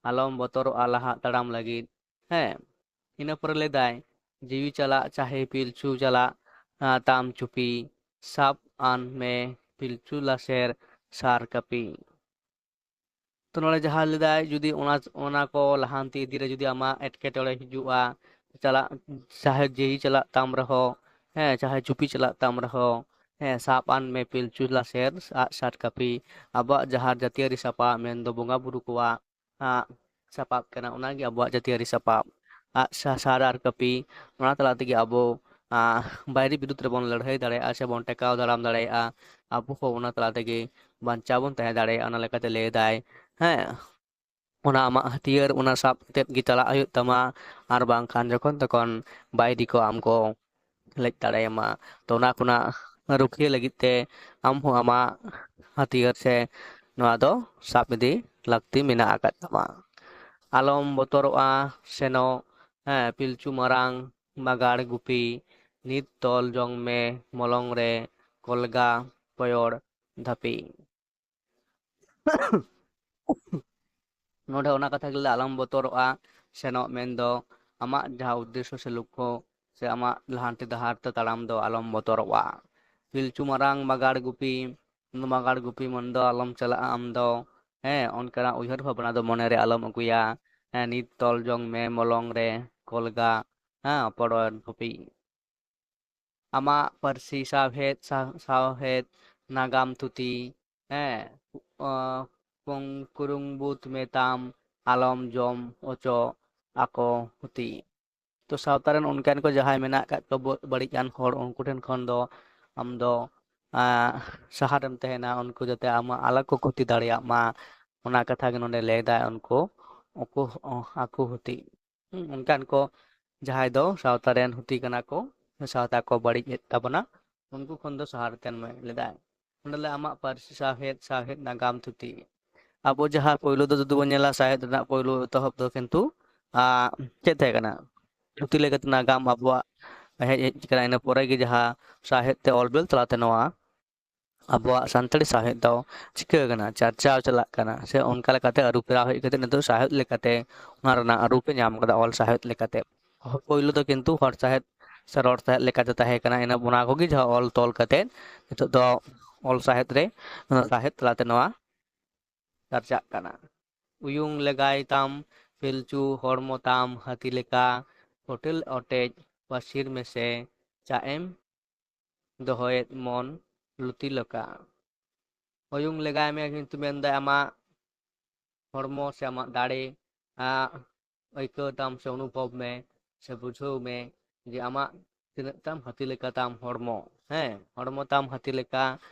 ᱟᱞᱚᱢ ᱵᱚᱛᱚᱨᱚᱜᱼᱟ, ᱞᱟᱦᱟᱜ ᱛᱟᱲᱟᱢ ᱞᱟᱹᱜᱤᱫ, ᱦᱮᱸ᱾ ᱤᱱᱟᱹ ᱯᱚᱨᱮ ᱞᱟᱹᱭᱫᱟᱭ, ᱡᱤᱣᱤ ᱪᱟᱞᱟᱜ ᱪᱟᱦᱮ ᱯᱤᱞᱪᱩ ᱪᱟᱞᱟᱜ, ᱟ, ᱛᱟᱢ ᱪᱩᱯᱤ, ᱥᱟᱵ ᱟᱱ ᱢᱮ ᱯᱤᱞᱪᱩ ᱞᱟᱥᱮᱨ ᱥᱟᱨ ᱠᱟᱹᱯᱤ᱾ ᱛᱚ ᱱᱚᱰᱮ ᱡᱟᱦᱟᱸ ᱞᱟᱹᱭᱫᱟᱭ, ᱡᱩᱫᱤ ᱚᱱᱟ, ᱚᱱᱟ ᱠᱚ ᱞᱟᱦᱟᱱᱛᱤ ᱤᱫᱤ ᱨᱮ ᱡᱩᱫᱤ ᱟᱢᱟᱜ ᱮᱴᱠᱮᱴᱚᱬᱮ ᱦᱤᱡᱩᱜᱼᱟ, ᱪᱟᱞᱟᱜ, ᱪᱟᱦᱮ ᱡᱤᱣᱤ ᱪᱟᱞᱟᱜ ᱛᱟᱢ ᱨᱮᱦᱚᱸ, ᱦᱮᱸ, ᱪᱟᱦᱮ ᱪᱩᱯᱤ ᱪᱟᱞᱟᱜ ᱛᱟᱢ ᱨᱮᱦᱚᱸ, ᱦᱮᱸ, ᱥᱟᱵ ᱟᱱ ᱢᱮ ᱯᱤᱞᱪᱩ ᱞᱟᱥᱮᱨ ᱟᱜ ᱥᱟᱨ ᱠᱟᱹᱯᱤ᱾ ᱟᱵᱚᱣᱟᱜ ᱡᱟᱦᱟᱸ ᱡᱟᱹᱛᱤᱭᱟᱹᱨᱤ ᱥᱟᱯᱟᱵ ᱢᱮᱱᱫᱚ ᱵᱚᱸᱜᱟ ᱵᱩᱨᱩ ᱠᱚᱣᱟᱜ, ᱟᱜ, ᱥᱟᱯᱟᱵ ᱠᱟᱱᱟ, ᱚᱱᱟᱜᱮ ᱟᱵᱚᱣᱟᱜ ᱡᱟᱹᱛᱤᱭᱟᱹᱨᱤ ᱥᱟᱯᱟᱵ᱾ ᱟᱜ ᱥᱟ-, ᱥᱟᱨ ᱟᱨ ᱠᱟᱹᱯᱤ, ᱚᱱᱟ ᱛᱟᱞᱟ ᱛᱮᱜᱮ ᱟᱵᱚ, ᱟᱜ, ᱵᱟᱭᱨᱤ ᱵᱤᱨᱩᱫᱽ ᱨᱮᱵᱚᱱ ᱞᱟᱹᱲᱦᱟᱹᱭ ᱫᱟᱲᱮᱭᱟᱜᱼᱟ ᱥᱮ ᱵᱚᱱ ᱴᱮᱠᱟᱣ ᱫᱟᱨᱟᱢ ᱫᱟᱲᱮᱭᱟᱜᱼᱟ᱾ ᱟᱵᱚ ᱦᱚᱸ ᱚᱱᱟ ᱛᱟᱞᱟ ᱛᱮᱜᱮ ᱵᱟᱧᱪᱟᱣ ᱵᱚᱱ ᱛᱟᱦᱮᱸ ᱫᱟᱲᱮᱭᱟᱜᱼᱟ᱾ ᱚᱱᱟ ᱞᱮᱠᱟᱛᱮ ᱞᱟᱹᱭ ᱮᱫᱟᱭ, ᱦᱮᱸ, ᱚᱱᱟ ᱟᱢᱟᱜ ᱦᱟᱹᱛᱭᱟᱹᱨ, ᱚᱱᱟ ᱥᱟᱵ ᱠᱟᱛᱮᱫ ᱜᱮ ᱪᱟᱞᱟᱜ ᱦᱩᱭᱩᱜ ᱛᱟᱢᱟ, ᱟᱨ ᱵᱟᱝᱠᱷᱟᱱ ᱡᱚᱠᱷᱚᱱ ᱛᱚᱠᱷᱚᱱ ᱵᱟᱭᱨᱤ ᱠᱚ ᱟᱢ ᱠᱚ ᱞᱮᱡ ᱫᱟᱲᱮᱭᱟᱢᱟ᱾ ᱛᱚ ᱚᱱᱟ ᱠᱷᱚᱱᱟᱜ ᱨᱩᱠᱷᱤᱭᱟᱹ ᱞᱟᱹᱜᱤᱫ ᱛᱮ ᱟᱢ ᱦᱚᱸ ᱟᱢᱟᱜ ᱦᱟᱹᱛᱭᱟᱹᱨ ᱥᱮ ᱱᱚᱣᱟ ᱫᱚ ᱥᱟᱵ ᱤᱫᱤ ᱞᱟᱹᱠᱛᱤ ᱢᱮᱱᱟᱜ ᱟᱠᱟᱫ ᱛᱟᱢᱟ᱾ ᱟᱞᱚᱢ ᱵᱚᱛᱚᱨᱚᱜᱼᱟ, ᱥᱮᱱᱚᱜ, ᱦᱮᱸ, ᱯᱤᱞᱪᱩ ᱢᱟᱨᱟᱝ ᱢᱟᱜᱟᱲ ᱜᱩᱯᱤ, ᱱᱤᱛ ᱛᱚᱞ ᱡᱚᱝ ᱢᱮ ᱢᱚᱞᱚᱝ ᱨᱮ ᱠᱚᱞᱜᱟ ᱯᱚᱭᱚᱲ ᱫᱷᱟᱹᱯᱤ᱾ ᱱᱚᱰᱮ ᱚᱱᱟ ᱠᱟᱛᱷᱟ ᱜᱮ ᱞᱟᱹᱭ, ᱟᱞᱚᱢ ᱵᱚᱛᱚᱨᱚᱜᱼᱟ, ᱥᱮᱱᱚᱜ ᱢᱮᱱᱫᱚ ᱟᱢᱟᱜ ᱡᱟᱦᱟᱸ ᱩᱫᱽᱫᱮᱥᱥᱚ ᱥᱮ ᱞᱚᱠᱠᱷᱚ ᱥᱮ ᱟᱢᱟᱜ ᱞᱟᱦᱟᱱᱛᱤ ᱰᱟᱦᱟᱨ ᱛᱮ ᱛᱟᱲᱟᱢ ᱫᱚ ᱟᱞᱚᱢ ᱵᱚᱛᱚᱨᱚᱜᱼᱟ᱾ ᱯᱤᱞᱪᱩ ᱢᱟᱨᱟᱝ ᱢᱟᱜᱟᱲ ᱜᱩᱯᱤ, ᱢᱟᱜᱟᱲ ᱜᱩᱯᱤ ᱢᱮᱱᱫᱚ ᱟᱞᱚᱢ ᱪᱟᱞᱟᱜᱼᱟ ᱟᱢ ᱫᱚ, ᱦᱮᱸ, ᱚᱱᱠᱟᱱᱟᱜ ᱩᱭᱦᱟᱹᱨ ᱵᱷᱟᱵᱽᱱᱟ ᱫᱚ ᱢᱚᱱᱮᱨᱮ ᱟᱞᱚᱢ ᱟᱹᱜᱩᱭᱟ᱾ ᱦᱮᱸ, ᱱᱤᱛ ᱛᱚᱞ ᱡᱚᱝ ᱢᱮ ᱢᱚᱞᱚᱝ ᱨᱮ ᱠᱚᱞᱜᱟ, ᱦᱮᱸ, ᱯᱚᱲᱚᱱ ᱫᱷᱩᱯᱤ᱾ ᱟᱢᱟᱜ ᱯᱟᱹᱨᱥᱤ ᱥᱟᱶᱦᱮᱫ, ᱥᱟ-, ᱥᱟᱶᱦᱮᱫ ᱱᱟᱜᱟᱢ ᱛᱷᱩᱛᱤ, ᱦᱮᱸ, ᱚ, ᱠᱩᱝ-, ᱠᱩᱨᱩᱝᱵᱩᱛ ᱢᱮᱛᱟᱢ, ᱟᱞᱚᱢ ᱡᱚᱢ ᱚᱪᱚ ᱟᱠᱚ ᱦᱩᱛᱤ᱾ ᱛᱚ ᱥᱟᱶᱛᱟ ᱨᱮᱱ ᱚᱱᱠᱟᱱ ᱠᱚ ᱡᱟᱦᱟᱸᱭ ᱢᱮᱱᱟᱜ ᱟᱠᱟᱫ ᱠᱚ ᱵᱚ-, ᱵᱟᱹᱲᱤᱡ ᱟᱱ ᱦᱚᱲ, ᱩᱱᱠᱩ ᱴᱷᱮᱱ ᱠᱷᱚᱱ ᱫᱚ ᱟᱢ ᱫᱚ, ᱟᱸ, ᱥᱟᱦᱟ ᱨᱮᱢ ᱛᱟᱦᱮᱱᱟ, ᱩᱱᱠᱩ ᱡᱟᱛᱮ ᱟᱢᱟᱜ ᱟᱞᱚ ᱠᱚ ᱠᱷᱚᱛᱤ ᱫᱟᱲᱮᱭᱟᱜ ᱢᱟ, ᱚᱱᱟ ᱠᱟᱛᱷᱟ ᱜᱮ ᱱᱚᱰᱮ ᱞᱟᱹᱭ ᱮᱫᱟᱭ, ᱩᱱᱠᱩ, ᱩᱱᱠᱩ, ᱟᱠᱚ ᱦᱩᱛᱤ᱾ ᱦᱩᱸ, ᱚᱱᱠᱟᱱ ᱠᱚ ᱡᱟᱦᱟᱸᱭ ᱫᱚ ᱥᱟᱶᱛᱟ ᱨᱮᱱ ᱦᱩᱛᱤ ᱠᱟᱱᱟ ᱠᱚ, ᱥᱟᱶᱛᱟ ᱠᱚ ᱵᱟᱹᱲᱤᱡ ᱮᱫ ᱛᱟᱵᱚᱱᱟ, ᱩᱱᱠᱩ ᱠᱷᱚᱱ ᱫᱚ ᱥᱟᱦᱟ ᱨᱮ ᱛᱟᱦᱮᱱ ᱢᱮ ᱞᱮᱫᱟᱭ᱾ ᱚᱸᱰᱮ ᱞᱮ ᱟᱢᱟᱜ ᱯᱟᱹᱨᱥᱤ ᱥᱟᱶᱦᱮᱫ, ᱥᱟᱶᱦᱮᱫ ᱱᱟᱜᱟᱢ ᱛᱷᱩᱛᱤ᱾ ᱟᱵᱚ ᱡᱟᱦᱟᱸ ᱯᱳᱭᱞᱳ ᱫᱚ ᱡᱩᱫᱤ ᱵᱚᱱ ᱧᱮᱞᱟ, ᱥᱟᱶᱦᱮᱫ ᱨᱮᱱᱟᱜ ᱯᱳᱭᱞᱳ ᱮᱛᱚᱦᱚᱵ ᱫᱚ ᱠᱤᱱᱛᱩ, ᱟ, ᱪᱮᱫ ᱛᱟᱦᱮᱸ ᱠᱟᱱᱟ? ᱛᱷᱩᱛᱤ ᱞᱮᱠᱟᱛᱮ ᱱᱟᱜᱟᱢ ᱟᱵᱚᱣᱟᱜ ᱦᱮᱡ, ᱦᱮᱡ ᱠᱟᱱᱟ᱾ ᱤᱱᱟᱹ ᱯᱚᱨᱮ ᱜᱮ ᱡᱟᱦᱟᱸ ᱥᱟᱶᱦᱮᱫ ᱛᱮ ᱚᱞ ᱵᱮᱞ ᱛᱟᱞᱟᱛᱮ ᱱᱚᱣᱟ ᱟᱵᱚᱣᱟᱜ ᱥᱟᱱᱛᱟᱲᱤ ᱥᱟᱶᱦᱮᱫ ᱫᱚ ᱪᱤᱠᱟᱹ ᱠᱟᱱᱟ, ᱪᱟᱨᱪᱟᱣ ᱪᱟᱞᱟᱜ ᱠᱟᱱᱟ, ᱥᱮ ᱚᱱᱠᱟ ᱞᱮᱠᱟᱛᱮ ᱟᱹᱨᱩ ᱯᱷᱮᱨᱟᱣ ᱦᱮᱡ ᱠᱟᱛᱮ ᱱᱤᱛᱚᱜ ᱥᱟᱶᱦᱮᱫ ᱞᱮᱠᱟᱛᱮ ᱚᱱᱟ ᱨᱮᱱᱟᱜ ᱨᱩᱯ ᱮ ᱧᱟᱢ ᱠᱟᱫᱟ, ᱚᱞ ᱥᱟᱶᱦᱮᱫ ᱞᱮᱠᱟᱛᱮ᱾ ᱯᱳᱭᱞᱳ ᱫᱚ ᱠᱤᱱᱛᱩ ᱦᱚᱲ ᱥᱟᱶᱦᱮᱫ ᱥᱮ ᱨᱚᱲ ᱥᱟᱶᱦᱮᱫ ᱞᱮᱠᱟᱛᱮ ᱛᱟᱦᱮᱸ ᱠᱟᱱᱟ᱾ ᱤᱱᱟᱹ ᱚᱱᱟ ᱠᱚᱜᱮ ᱡᱟᱦᱟᱸ ᱚᱞ ᱛᱚᱞ ᱠᱟᱛᱮ ᱱᱤᱛᱚᱜ ᱫᱚ ᱚᱞ ᱥᱟᱶᱦᱮᱫ ᱨᱮ, ᱥᱟᱶᱦᱮᱫ ᱛᱟᱞᱟᱛᱮ ᱱᱚᱣᱟ ᱪᱟᱨᱪᱟᱜ ᱠᱟᱱᱟ᱾ ᱩᱭᱩᱝ ᱞᱮᱜᱟᱭ ᱛᱟᱢ ᱯᱤᱞᱪᱩ, ᱦᱚᱲᱢᱚ ᱛᱟᱢ ᱦᱟᱹᱛᱤ ᱞᱮᱠᱟ, ᱯᱷᱚᱴᱮᱞ ᱚᱴᱮᱡ ᱯᱟᱹᱥᱤᱨ ᱢᱮᱥᱮ, ᱪᱟᱜ ᱮᱢ ᱫᱚᱦᱚᱭᱮᱫ ᱢᱚᱱ ᱞᱩᱛᱤ ᱞᱮᱠᱟ᱾ ᱩᱭᱩᱝ ᱞᱮᱜᱟᱭ ᱢᱮ, ᱠᱤᱱᱛᱩ ᱢᱮᱱᱫᱟᱭ ᱟᱢᱟᱜ ᱦᱚᱲᱢᱚ ᱥᱮ ᱟᱢᱟᱜ ᱫᱟᱲᱮ, ᱟᱜ, ᱟᱹᱭᱠᱟᱹᱣ ᱛᱟᱢ ᱥᱮ ᱚᱱᱩᱵᱷᱚᱵ ᱢᱮ ᱥᱮ ᱵᱩᱡᱷᱟᱹᱣ ᱢᱮ ᱡᱮ ᱟᱢᱟᱜ ᱛᱤᱱᱟᱹᱜ ᱛᱟᱢ ᱦᱟᱹᱛᱤ ᱞᱮᱠᱟ ᱛᱟᱢ ᱦᱚᱲᱢᱚ, ᱦᱮᱸ, ᱦᱚᱲᱢᱚ ᱛᱟᱢ ᱦᱟᱹᱛᱤ ᱞᱮᱠᱟ,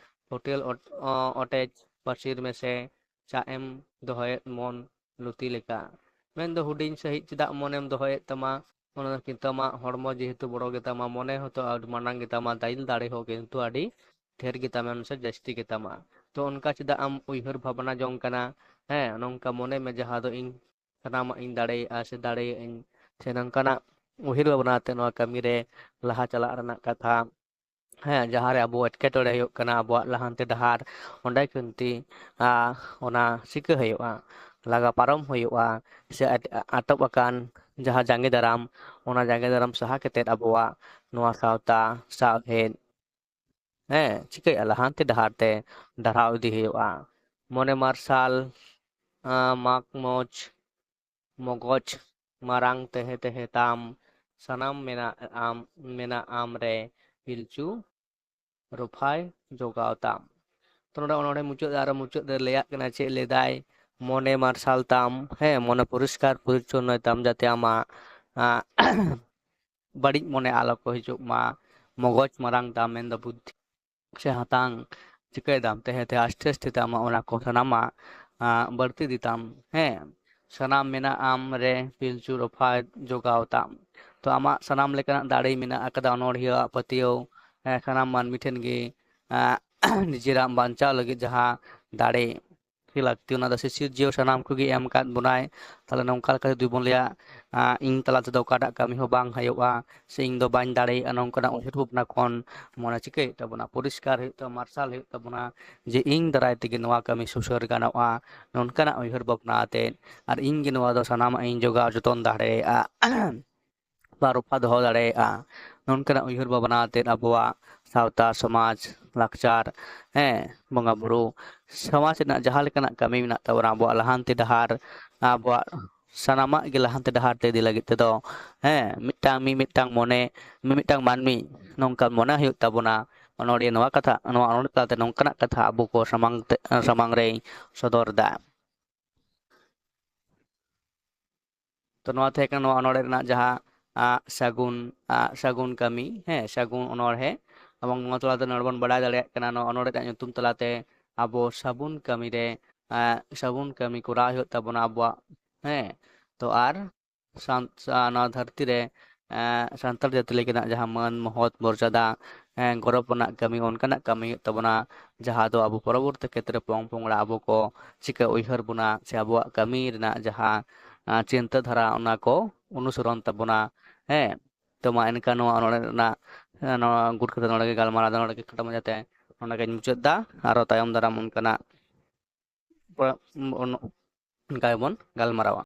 ᱯᱷᱚᱴᱮᱞ ᱚᱴ-, ᱚ-, ᱚᱴᱮᱡ ᱯᱟᱹᱥᱤᱨ ᱢᱮᱥᱮ, ᱪᱟᱜ ᱮᱢ ᱫᱚᱦᱚᱭᱮᱫ ᱢᱚᱱ ᱞᱩᱛᱤ ᱞᱮᱠᱟ᱾ ᱢᱮᱱᱫᱚ ᱦᱩᱰᱤᱧ ᱥᱟᱺᱦᱤᱡ ᱪᱮᱫᱟᱜ ᱢᱚᱱᱮᱢ ᱫᱚᱦᱚᱭᱮᱫ ᱛᱟᱢᱟ? ᱚᱱᱟ ᱫᱚ ᱠᱤᱱᱛᱩ ᱟᱢᱟᱜ ᱦᱚᱲᱢᱚ ᱡᱮᱦᱮᱛᱩ ᱵᱚᱲᱚ ᱜᱮᱛᱟᱢᱟ, ᱢᱚᱱᱮ ᱦᱚᱸᱛᱚ ᱟᱹᱰᱤ ᱢᱟᱨᱟᱝ ᱜᱮᱛᱟᱢᱟ, ᱫᱟᱭᱤᱞ ᱫᱟᱲᱮ ᱦᱚᱸ ᱠᱤᱱᱛᱩ ᱟᱹᱰᱤ ᱰᱷᱮᱨ ᱜᱮᱛᱟᱢᱟ ᱥᱮ ᱡᱟᱹᱥᱛᱤ ᱜᱮᱛᱟᱢᱟ᱾ ᱛᱚ ᱚᱱᱠᱟ ᱪᱮᱫᱟᱜ ᱮᱢ ᱩᱭᱦᱟᱹᱨ ᱵᱷᱟᱵᱽᱱᱟ ᱡᱚᱝ ᱠᱟᱱᱟ? ᱦᱮᱸ, ᱱᱚᱝᱠᱟ ᱢᱚᱱᱮ ᱢᱮ ᱡᱟᱦᱟᱸ ᱫᱚ ᱤᱧ ᱥᱟᱱᱟᱢᱟᱜ ᱤᱧ ᱫᱟᱲᱮᱭᱟᱜᱼᱟ ᱥᱮ ᱫᱟᱲᱮᱭᱟᱜ ᱟᱹᱧ, ᱥᱮ ᱱᱚᱝᱠᱟᱱᱟᱜ ᱩᱭᱦᱟᱹᱨ ᱵᱷᱟᱵᱽᱱᱟ ᱟᱛᱮ ᱱᱚᱣᱟ ᱠᱟᱹᱢᱤ ᱨᱮ ᱞᱟᱦᱟ ᱪᱟᱞᱟᱜ ᱨᱮᱱᱟᱜ ᱠᱟᱛᱷᱟ᱾ ᱦᱮᱸ, ᱡᱟᱦᱟᱸ ᱨᱮ ᱟᱵᱚ ᱮᱴᱠᱮᱴᱚᱬᱮ ᱦᱩᱭᱩᱜ ᱠᱟᱱᱟ, ᱟᱵᱚᱣᱟᱜ ᱞᱟᱦᱟᱱᱛᱤ ᱰᱟᱦᱟᱨ, ᱚᱸᱰᱮ ᱠᱤᱱᱛᱩ, ᱟ, ᱚᱱᱟ ᱥᱤᱠᱟᱹ ᱦᱩᱭᱩᱜᱼᱟ, ᱞᱟᱜᱟ ᱯᱟᱨᱚᱢ ᱦᱩᱭᱩᱜᱼᱟ, ᱥᱮ ᱟᱴ-, ᱟᱴᱚᱠ ᱟᱠᱟᱱ ᱡᱟᱦᱟᱸ ᱡᱟᱸᱜᱮ ᱫᱟᱨᱟᱢ, ᱚᱱᱟ ᱡᱟᱸᱜᱮ ᱫᱟᱨᱟᱢ ᱥᱟᱦᱟ ᱠᱟᱛᱮᱫ ᱟᱵᱚᱣᱟᱜ ᱱᱚᱣᱟ ᱥᱟᱶᱛᱟ, ᱥᱟᱶᱦᱮᱫ, ᱦᱮᱸ, ᱪᱤᱠᱟᱹᱭᱟ, ᱞᱟᱦᱟᱱᱛᱤ ᱰᱟᱦᱟᱨ ᱛᱮ ᱰᱟᱨᱦᱟᱣ ᱤᱫᱤ ᱦᱩᱭᱩᱜᱼᱟ᱾ ᱢᱚᱱᱮ ᱢᱟᱨᱥᱟᱞ, ᱟ, ᱢᱟᱜᱽ ᱢᱚᱡᱽ, ᱢᱚᱜᱚᱡᱽ ᱢᱟᱨᱟᱝ ᱛᱟᱦᱮᱸ ᱛᱟᱦᱮᱸ ᱛᱟᱢ, ᱥᱟᱱᱟᱢ ᱢᱮᱱᱟᱜ ᱟᱢ, ᱢᱮᱱᱟᱜ ᱟᱢ ᱨᱮ, ᱯᱤᱞᱪᱩ ᱨᱚᱯᱷᱟᱭ ᱡᱚᱜᱟᱣ ᱛᱟᱢ᱾ ᱛᱚ ᱱᱚᱰᱮ ᱚᱱᱚᱬᱦᱮ ᱢᱩᱪᱟᱹᱫ ᱨᱮ ᱟᱨᱚ ᱢᱩᱪᱟᱹᱫ ᱨᱮ ᱞᱟᱹᱭᱟᱜ ᱠᱟᱱᱟ ᱪᱮᱫ ᱞᱟᱹᱭᱫᱟᱭ, ᱢᱚᱱᱮ ᱢᱟᱨᱥᱟᱞ ᱛᱟᱢ, ᱦᱮᱸ, ᱢᱚᱱᱮ ᱯᱚᱨᱤᱥᱠᱟᱨ ᱯᱚᱨᱤᱪᱷᱚᱱᱱᱚᱭ ᱛᱟᱢ, ᱡᱟᱛᱮ ᱟᱢᱟᱜ ᱟᱸ, ᱵᱟᱹᱲᱤᱡ ᱢᱚᱱᱮ ᱟᱞᱚ ᱠᱚ ᱦᱤᱡᱩᱜ ᱢᱟ, ᱢᱚᱜᱚᱡᱽ ᱢᱟᱨᱟᱝ ᱛᱟᱢ, ᱢᱮᱱᱫᱚ ᱵᱩᱫᱽᱫᱷᱤ ᱥᱮ ᱦᱟᱛᱟᱝ ᱪᱤᱠᱟᱹᱭ ᱫᱟᱢ, ᱛᱮᱦᱮ ᱛᱮᱦᱮ ᱟᱥᱛᱮ ᱟᱥᱛᱮ ᱛᱮ ᱟᱢᱟᱜ ᱚᱱᱟ ᱠᱚ ᱥᱟᱱᱟᱢᱟᱜ ᱟᱸ, ᱵᱟᱹᱲᱛᱤ ᱤᱫᱤ ᱛᱟᱢ, ᱦᱮᱸ, ᱥᱟᱱᱟᱢ ᱢᱮᱱᱟᱜ ᱟᱢ ᱨᱮ ᱯᱤᱞᱪᱩ ᱨᱚᱯᱷᱟ ᱡᱚᱜᱟᱣ ᱛᱟᱢ᱾ ᱛᱚ ᱟᱢᱟᱜ ᱥᱟᱱᱟᱢ ᱞᱮᱠᱟᱱᱟᱜ ᱫᱟᱲᱮ ᱢᱮᱱᱟᱜ ᱟᱠᱟᱫᱟ, ᱚᱱᱚᱬᱦᱤᱭᱟᱹᱣᱟᱜ ᱯᱟᱹᱛᱭᱟᱹᱣ, ᱦᱮᱸ, ᱥᱟᱱᱟᱢ ᱢᱟᱹᱱᱢᱤ ᱴᱷᱮᱱ ᱜᱮ ᱟᱸ, ᱱᱤᱡᱮᱨᱟᱜ ᱵᱟᱧᱪᱟᱣ ᱞᱟᱹᱜᱤᱫ ᱡᱟᱦᱟᱸ ᱫᱟᱲᱮ ᱠᱤ ᱞᱟᱹᱠᱛᱤ, ᱚᱱᱟ ᱫᱚ ᱥᱤᱥᱤᱨ ᱡᱤᱭᱟᱹᱣ ᱥᱟᱱᱟᱢ ᱠᱚᱜᱮ ᱮᱢ ᱟᱠᱟᱫ ᱵᱚᱱᱟᱭ᱾ ᱛᱟᱦᱞᱮ ᱱᱚᱝᱠᱟ ᱞᱮᱠᱟ ᱡᱩᱫᱤ ᱵᱚᱱ ᱞᱟᱹᱭᱟ, ᱟᱸ, ᱤᱧ ᱛᱟᱞᱟ ᱛᱮᱫᱚ ᱚᱠᱟᱴᱟᱜ ᱠᱟᱹᱢᱤ ᱦᱚᱸ ᱵᱟᱝ ᱦᱩᱭᱩᱜᱼᱟ, ᱥᱮ ᱤᱧ ᱫᱚ ᱵᱟᱹᱧ ᱫᱟᱲᱮᱭᱟᱜᱼᱟ, ᱱᱚᱝᱠᱟᱱᱟᱜ ᱩᱭᱦᱟᱹᱨ ᱵᱷᱟᱵᱽᱱᱟ ᱠᱷᱚᱱ ᱢᱚᱱᱮ ᱪᱤᱠᱟᱹᱭ ᱦᱩᱭᱩᱜ ᱛᱟᱵᱚᱱᱟ, ᱯᱚᱨᱤᱥᱠᱟᱨ ᱦᱩᱭᱩᱜ ᱛᱟᱵᱚᱱᱟ, ᱢᱟᱨᱥᱟᱞ ᱦᱩᱭᱩᱜ ᱛᱟᱵᱚᱱᱟ, ᱡᱮ ᱤᱧ ᱫᱟᱨᱟᱭ ᱛᱮᱜᱮ ᱱᱚᱣᱟ ᱠᱟᱹᱢᱤ ᱥᱩᱥᱟᱹᱨ ᱜᱟᱱᱚᱜᱼᱟ, ᱱᱚᱝᱠᱟᱱᱟᱜ ᱩᱭᱦᱟᱹᱨ ᱵᱷᱟᱵᱽᱱᱟ ᱟᱛᱮᱫ, ᱟᱨ ᱤᱧ ᱜᱮ ᱱᱚᱣᱟ ᱫᱚ ᱥᱟᱱᱟᱢᱟᱜ ᱤᱧ ᱡᱚᱜᱟᱣ ᱡᱚᱛᱚᱱ ᱫᱟᱲᱮᱭᱟᱜᱼᱟ᱾ ᱵᱟ ᱨᱚᱯᱷᱟ ᱫᱚᱦᱚ ᱫᱟᱲᱮᱭᱟᱜᱼᱟ᱾ ᱱᱚᱝᱠᱟᱱᱟᱜ ᱩᱭᱦᱟᱹᱨ ᱵᱷᱟᱵᱽᱱᱟ ᱟᱛᱮᱫ ᱟᱵᱚᱣᱟᱜ ᱥᱟᱶᱛᱟ, ᱥᱚᱢᱟᱡᱽ, ᱞᱟᱠᱪᱟᱨ, ᱦᱮᱸ, ᱵᱚᱸᱜᱟ ᱵᱩᱨᱩ, ᱥᱚᱢᱟᱡᱽ ᱨᱮᱱᱟᱜ ᱡᱟᱦᱟᱸ ᱞᱮᱠᱟᱱᱟᱜ ᱠᱟᱹᱢᱤ ᱢᱮᱱᱟᱜ ᱛᱟᱵᱚᱱᱟ, ᱟᱵᱚᱣᱟᱜ ᱞᱟᱦᱟᱱᱛᱤ ᱰᱟᱦᱟᱨ, ᱟᱵᱚᱣᱟᱜ ᱥᱟᱱᱟᱢᱟᱜ ᱜᱮ ᱞᱟᱦᱟᱱᱛᱤ ᱰᱟᱦᱟᱨ ᱛᱮ ᱤᱫᱤ ᱞᱟᱹᱜᱤᱫ ᱛᱮᱫᱚ, ᱦᱮᱸ, ᱢᱤᱫᱴᱟᱝ ᱢᱤ-, ᱢᱤᱫᱴᱟᱝ ᱢᱚᱱᱮ, ᱢᱤ-, ᱢᱤᱫᱴᱟᱝ ᱢᱟᱹᱱᱢᱤ ᱱᱚᱝᱠᱟ ᱢᱚᱱᱮ ᱦᱩᱭᱩᱜ ᱛᱟᱵᱚᱱᱟ, ᱚᱱᱚᱲᱦᱤᱭᱟᱹ ᱱᱚᱣᱟ ᱠᱟᱛᱷᱟ, ᱱᱚᱣᱟ ᱚᱱᱚᱲᱦᱮ ᱛᱟᱞᱟᱛᱮ ᱱᱚᱝᱠᱟᱱᱟᱜ ᱠᱟᱛᱷᱟ ᱟᱵᱚ ᱠᱚ ᱥᱟᱢᱟᱝ ᱛᱮ, ᱥᱟᱢᱟᱝ ᱨᱮᱭ ᱥᱚᱫᱚᱨ ᱮᱫᱟ᱾ ᱛᱚ ᱱᱚᱣᱟ ᱛᱟᱦᱮᱸ ᱠᱟᱱᱟ ᱱᱚᱣᱟ ᱚᱱᱚᱲᱦᱮ ᱨᱮᱱᱟᱜ ᱡᱟᱦᱟᱸ, ᱟᱸ, ᱥᱟᱹᱜᱩᱱ, ᱟᱸ, ᱥᱟᱹᱜᱩᱱ ᱠᱟᱹᱢᱤ, ᱦᱮᱸ, ᱥᱟᱹᱜᱩᱱ ᱚᱱᱚᱲᱦᱮ᱾ ᱮᱵᱚᱝ ᱱᱚᱣᱟ ᱛᱟᱞᱟᱛᱮ ᱱᱚᱰᱮ ᱵᱚᱱ ᱵᱟᱲᱟᱭ ᱫᱟᱲᱮᱭᱟᱜ ᱠᱟᱱᱟ, ᱱᱚᱣᱟ ᱚᱱᱚᱲᱦᱮ ᱨᱮᱭᱟᱜ ᱧᱩᱛᱩᱢ ᱛᱟᱞᱟᱛᱮ ᱟᱵᱚ ᱥᱟᱹᱵᱩᱱ ᱠᱟᱹᱢᱤ ᱨᱮ, ᱟᱸ, ᱥᱟᱹᱵᱩᱱ ᱠᱟᱹᱢᱤ ᱠᱚᱨᱟᱣ ᱦᱩᱭᱩᱜ ᱛᱟᱵᱚᱱᱟ ᱟᱵᱚᱣᱟᱜ, ᱦᱮᱸ᱾ ᱛᱚ ᱟᱨ ᱥᱟᱱ-, ᱥᱟ-, ᱱᱚᱣᱟ ᱫᱷᱟᱹᱨᱛᱤ ᱨᱮ, ᱮᱸ, ᱥᱟᱱᱛᱟᱲ ᱡᱟᱹᱛᱤ ᱞᱟᱹᱜᱤᱫ ᱨᱮᱱᱟᱜ ᱡᱟᱦᱟᱸ ᱢᱟᱹᱱ, ᱢᱚᱦᱚᱛ, ᱢᱚᱨᱡᱟᱫᱟ, ᱮᱸ, ᱜᱚᱨᱚᱵᱽ ᱨᱮᱱᱟᱜ ᱠᱟᱹᱢᱤ, ᱚᱱᱠᱟᱱᱟᱜ ᱠᱟᱹᱢᱤ ᱦᱩᱭᱩᱜ ᱛᱟᱵᱚᱱᱟ, ᱡᱟᱦᱟᱸ ᱫᱚ ᱟᱵᱚ ᱯᱚᱨᱚᱵᱚᱨᱛᱤ ᱠᱷᱮᱛᱨᱮ ᱯᱚᱝ ᱯᱚᱝᱲᱟ ᱟᱵᱚ ᱠᱚ ᱪᱤᱠᱟᱹ ᱩᱭᱦᱟᱹᱨ ᱵᱚᱱᱟ, ᱥᱮ ᱟᱵᱚᱣᱟᱜ ᱠᱟᱹᱢᱤ ᱨᱮᱱᱟᱜ ᱡᱟᱦᱟᱸ, ᱟᱸ, ᱪᱤᱱᱛᱟᱹ ᱫᱷᱟᱨᱟ, ᱚᱱᱟ ᱠᱚ ᱚᱱᱩᱥᱚᱨᱚᱱ ᱛᱟᱵᱚᱱᱟ᱾ ᱦᱮᱸ, ᱛᱚ ᱢᱟ ᱮᱱᱠᱷᱟᱱ ᱱᱚᱣᱟ ᱚᱱᱚᱲᱦᱮ ᱨᱮᱱᱟᱜ, ᱮᱸ, ᱱᱚᱣᱟ ᱜᱩᱴ ᱠᱟᱛᱷᱟ ᱱᱚᱰᱮ ᱜᱮ ᱜᱟᱞᱢᱟᱨᱟᱣ ᱫᱚ ᱱᱚᱰᱮ ᱜᱮ ᱠᱷᱟᱴᱚ ᱢᱟᱪᱷᱟᱛᱮ ᱱᱚᱰᱮ ᱜᱮᱧ ᱢᱩᱪᱟᱹᱫ ᱮᱫᱟ᱾ ᱟᱨᱚ ᱛᱟᱭᱚᱢ ᱫᱟᱨᱟᱢ ᱚᱱᱠᱟᱱᱟᱜ ᱯᱚ-, ᱚᱱ-, ᱚᱱᱠᱟ ᱜᱮᱵᱚᱱ ᱜᱟᱞᱢᱟᱨᱟᱣᱟ᱾